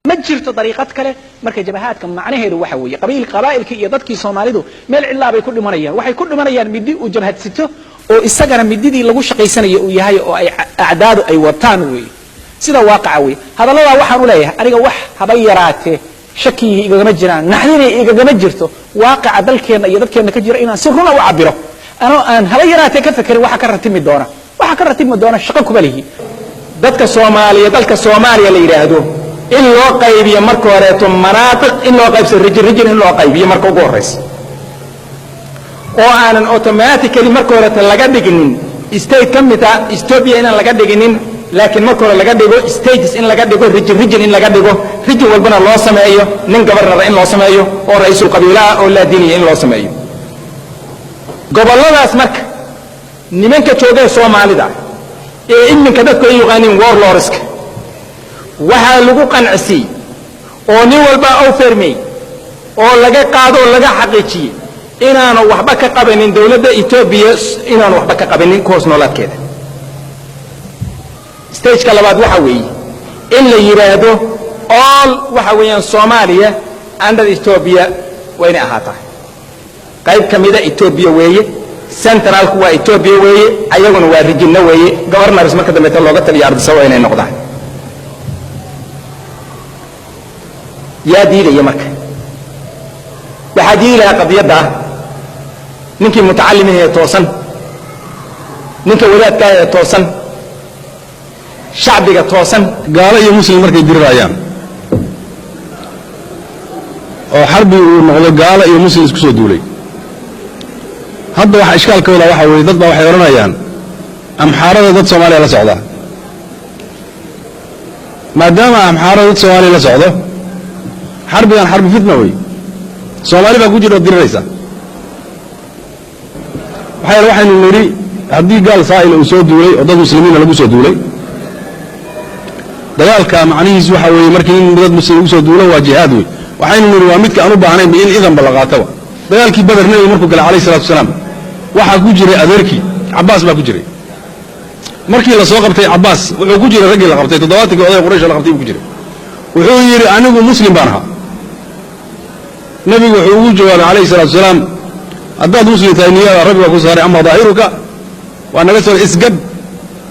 Ma jirto dariiqad kale. Marka jabahaadka macnaheedu waxa weeye qabiil, qabaa'ilkii iyo dadkii Soomaalidu meel cidlaa bay ku dhimanayaan. Waxay ku dhimanayaan midi uu jabhad sito oo isagana mididii lagu shaqaysanayo uu yahay oo ay acdaadu ay wataan weeye. Sida waaqaca weeye. Hadalladaa waxaan u leeyahay aniga, wax haba yaraatee shakigii igagama jiraan, naxdinay igagama jirto. Waaqaca dalkeenna iyo dadkeenna ka jira inaan si runa u cabiro anoo aan haba yaraatee ka fekerin waxa ka ratimi doona, waxa ka ratimi doona shaqo kuma lihi. Dadka Soomaaliya, dalka Soomaaliya la yidhaahdo in loo qaybiyo marka horeeto manaatiq, in loo qaybso region region, in loo qaybiyo marka ugu horraysa, oo aanan automatically marka horeeto laga dhiginin state ka mid ah Ethiopia, inaan laga dhiginin, laakiin marka hore laga dhigo states, in laga dhigo region region, in laga dhigo region walbana loo sameeyo nin governor in loo sameeyo oo ra'iisul qabiilaha oo laadiniya in loo sameeyo gobolladaas. Marka nimanka joogee Soomaalida ee iminka dadku ay yaqaaniin warlordska waxaa lagu qancisiyey oo nin walba au fermey oo laga qaado oo laga xaqiijiyey inaanu waxba ka qabanin dowladda Etoobiya, inaanu waxba ka qabanin ku hoos noolaadkeeda. Stageka labaad waxa weeye in la yidhaahdo all waxa weeyaan Soomaaliya under Ethiopia waa inay ahaataa. Qayb ka mida Ethiopia weeye, centralku waa Ethiopia weeye, ayaguna waa regionno weeye. Governors marka dambeeta looga taliyo Ardisaba inay noqdaan. Yaa diidaya? Marka waxaa diidi lahaa qadiyadda ah ninkii mutacallimihee toosan, ninka wadaadkaa ee toosan, shacbiga toosan. Gaalo iyo muslim markay dirirayaan oo xarbi uu noqdo gaalo iyo muslim isku soo duulay, hadda waxa ishkaalkooda waxa weeye dad baa waxay odhanayaan Amxaarada dad Soomaaliya la socda. Maadaama Amxaarada dad Soomaaliya la socdo, xarbigan xarbi fitna wey, Soomaali baa ku jira oo diriraysa. Maxaa yeele waxaynu nidhi haddii gaal saa'ila uu soo duulay oo dad muslimiina lagu soo duulay, dagaalka macnihiisu waxa weeye markii in dad muslim lagu soo duulo waa jihaad wey. Waxaynu nidhi waa midka aan u baahnaynba in idanba la qaataba. Dagaalkii Bader nebigu markuu galay calayhi salatu wasalaam waxaa ku jiray adeerkii Cabbaas baa ku jiray. Markii la soo qabtay Cabbaas wuxuu ku jiray raggii la qabtay, 70kii oday Quraysh la qabtay buu ku jiray. Wuxuu yidhi anigu muslim baan ahaa. Nebigu wuxuu ugu jawaabay calayhi salatu wasalaam, haddaad muslim tahay niyada rabbi baa ku saaray, ama daahiruka waa naga soo isgad.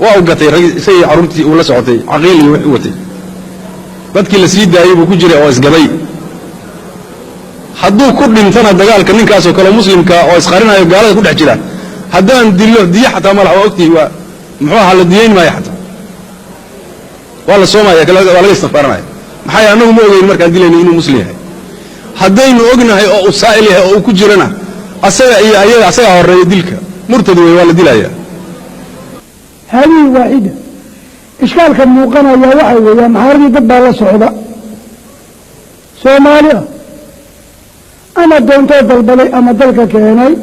Waa u gatay isagii carruurtii uu la socotay, Caqiil iyo wixii watay. Dadkii la sii daayey buu ku jiray oo isgaday. Hadduu ku dhintana dagaalka ninkaasoo kale muslimka oo isqarinayo gaalada ku dhex jira, haddaan dillo diyo xataa ma laha. Waa ogtihi, waa muxuu ahaa, la diyayn maayo xataa, waa la soomaya, waa laga istikfaaranaya. Maxaa yeele annagu ma ogeyn markaan dilaynay inuu muslim yahay. Haddaynu ognahay oo uu saa'il yahay oo uu ku jirana, asaga iyo ayaga asagaa horreeya dilka, murtad wey, waa la dilaya. Haadihi waaxida. Ishkaalka muuqanaya waxa weeye Amxaaradii dad baa la socda Soomaali ah, ama doontoo dalbaday ama dalka keenay.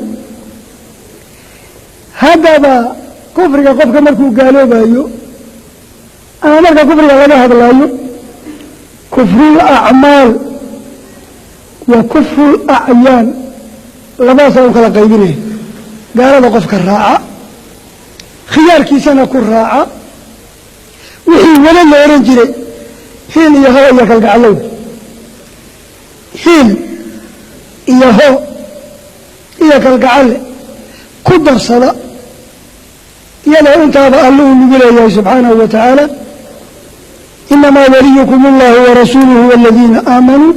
Haddaba kufriga qofka markuu gaaloobayo ama marka kufriga laga hadlayo, kufrul acmaal wa kufrul acyaan labadaasaa u kala qaybinaya. Gaalada qofka raaca, khiyaarkiisana ku raaca, wixii wada la ohan jiray hiil iyo ho iyo kalgacalow, hiil iyo ho iyo kalgacalle ku darsada, iyadoo intaaba alla uu nagu leeyahay subxaanahu wa tacaala, inamaa waliyukum allahu warasuuluhu waladiina aamanuu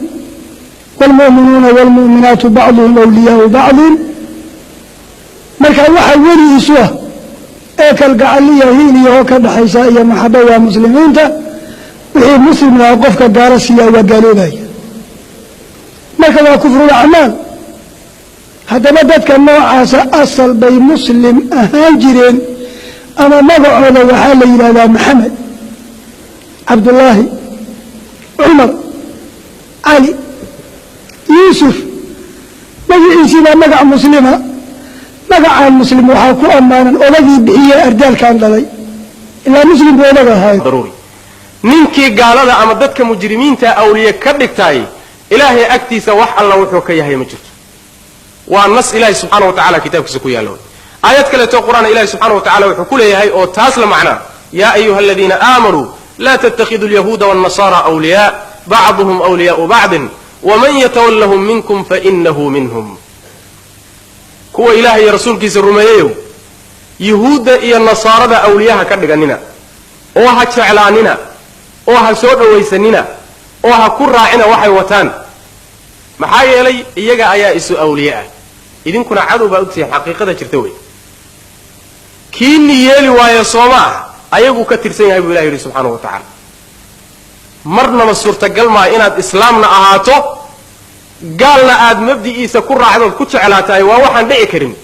wاlmu'minuuna wاlmu'minaatu bacduhum awliyaau bacdin. Marka waxa weli isu ah ee kalgacaliya hiil iyo ho ka dhaxaysa iyo maxaba waa muslimiinta. Wixii muslimkaa qofka gaalo siiyaa waa gaaloobaya. Marka waa kufrul acmaal. Haddaba dadka noocaasa asal bay muslim ahaan jireen, ama magacooda waxaa la yidhahdaa Maxamed, Cabdullaahi, Cumar, Cali, Yuusuf. Magaciisii baa magac muslima. Magacaan muslim waxaa ku ammaanan odagii bixiye ardaalkan dhalay, ilaa muslim buu odag ahaay. Daruuri ninkii gaalada ama dadka mujrimiinta awliye ka dhigtaay, Ilaahay agtiisa wax alla wuxuu ka yahay ma jirto. Waa nas Ilahay subxaana wa tacala kitaabkiisa ku yaalla. Aayad kaleeto Qur'aan Ilahi subxana wa tacala wuxuu ku leeyahay oo taas la macnaa, yaa ayuha aladiina aamanuu laa tattakhiduu alyahuuda waalnasaara awliyaa Bacduhum wliyaau bacdin waman yatawallahum minkum fainahu minhum. Kuwa Ilahay iyo rasuulkiisa rumeeyeyow, yuhuudda iyo nasaarada awliyaha ka dhiganina, oo ha jeclaanina, oo ha soo dhowaysanina, oo ha ku raacina waxay wataan. Maxaa yeelay iyaga ayaa isu awliye ah, idinkuna cadow baa ogtihiin. Xaqiiqada jirta wey, kiini yeeli waayo sooma ah ayaguu ka tirsan yahay buu ilahi yidhi subxaanahu wa tacaala. Marnaba suurtagal maaha inaad islaamna ahaato, gaalna aad mabdi'iisa ku raacdood ku jeclaatahay. Waa waxaan dhici karin.